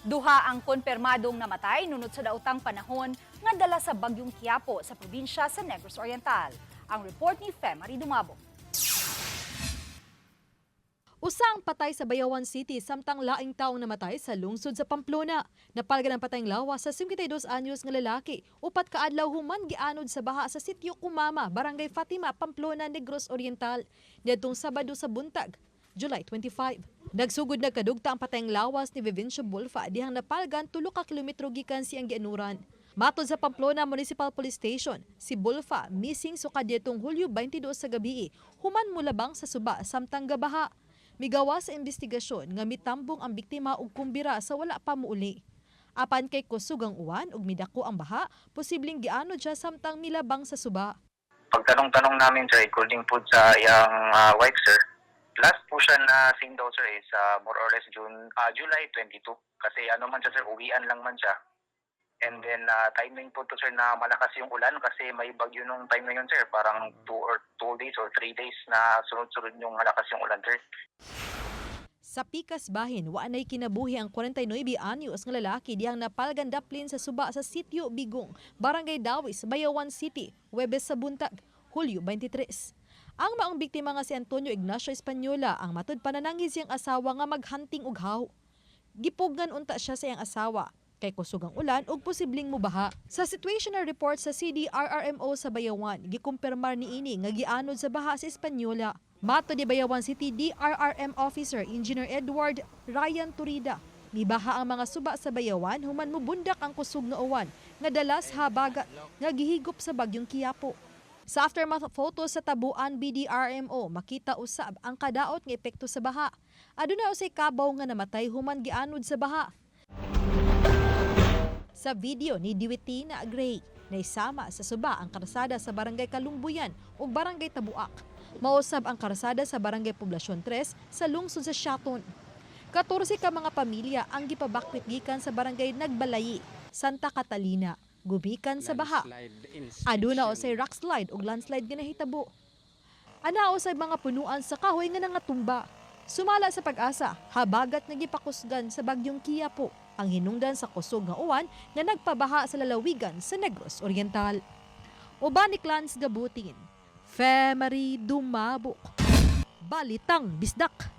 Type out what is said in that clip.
Duha ang konpermadong namatay nunot sa daotang panahon nga dala sa bagyong Kiyapo sa probinsya sa Negros Oriental. Ang report ni Femary Dumabo. Usa ang patay sa Bayawan City samtang laing taong namatay sa lungsod sa Pamplona. Napalgan ang patayng lawas sa 52 anyos nga lalaki. 4 ka adlaw human gianod sa baha sa sitio Kumama, Barangay Fatima, Pamplona, Negros Oriental. Niadtong Sabado sa buntag, July 25. Nagsugod na kadugta ang patayng lawas ni Vivencio Bulfa dihang napalgan 3 ka kilometro gikan siyang gianuran. Matod sa Pamplona Municipal Police Station, si Bulfa missing sukad dietong Hulyo 22 sa gabi, human mulabang sa suba samtang gabaha. Migawa sa investigasyon nga mitambong ang biktima og kumbira sa wala pa muuli. Apan kay kusog ang uwan ug midako ang baha, posibleng gianod siya samtang milabang sa suba. Pagtanong-tanong namin, sir, including po sa iyang wife, sir, last po siya na seen daw, sir, is more or less June, July 22. Kasi ano man siya, sir, uwian lang man siya. And then timing po to, sir, na malakas yung ulan kasi may bagyo nung time na yun, sir. Parang 2 or 2 days or 3 days na sunod-sunod yung malakas yung ulan, sir. Sa pikas bahin, wa nay kinabuhi ang 49 anyos nga lalaki dihang napalgan daplin sa suba sa Sitio Bigong, Barangay Dawis, Bayawan City, Huwebes sa buntag, Hulyo 23. Ang maong biktima nga si Antonio Ignacio Española ang matud pananangis siyang asawa nga maghunting og haw. Gipugngan unta siya sa iyang asawa kay kusog ang ulan ug posibleng mubaha. Sa situational report sa CDRRMO sa Bayawan, gikumpirmar niini nga gianod sa baha sa Española. Matod ni Bayawan City DRRM Officer Engineer Edward Ryan Turida, mibaha ang mga suba sa Bayawan human mubundak ang kusog nga uwan nga dala sa habagat nga gihigop sa bagyong Kiyapo. Sa aftermath photos sa Tabuan BDRMO, makita usab ang kadaot nga epekto sa baha. Aduna usay kabaw nga namatay human gianod sa baha. Sa video ni Diwitina Gray, naisama sa suba ang karsada sa Barangay Kalumbuyan ug Barangay Tabuak. Mausab ang karsada sa Barangay Poblasyon 3 sa lungsod sa Siaton. 14 ka mga pamilya ang gipabakwit gikan sa Barangay Nagbalayi, Santa Catalina, gumikan sa baha. Aduna usay rockslide ug landslide nga nahitabo. Ana usay mga punuan sa kahoy nga nangatumba. Sumala sa PAGASA, habagat nga gipakusgan sa bagyong Kiyapo ang hinungdan sa kusog nga uwan nga nagpabaha sa lalawigan sa Negros Oriental. Uban ni Clans Gabutin, Femary Dumabok. Balitang Bisdak.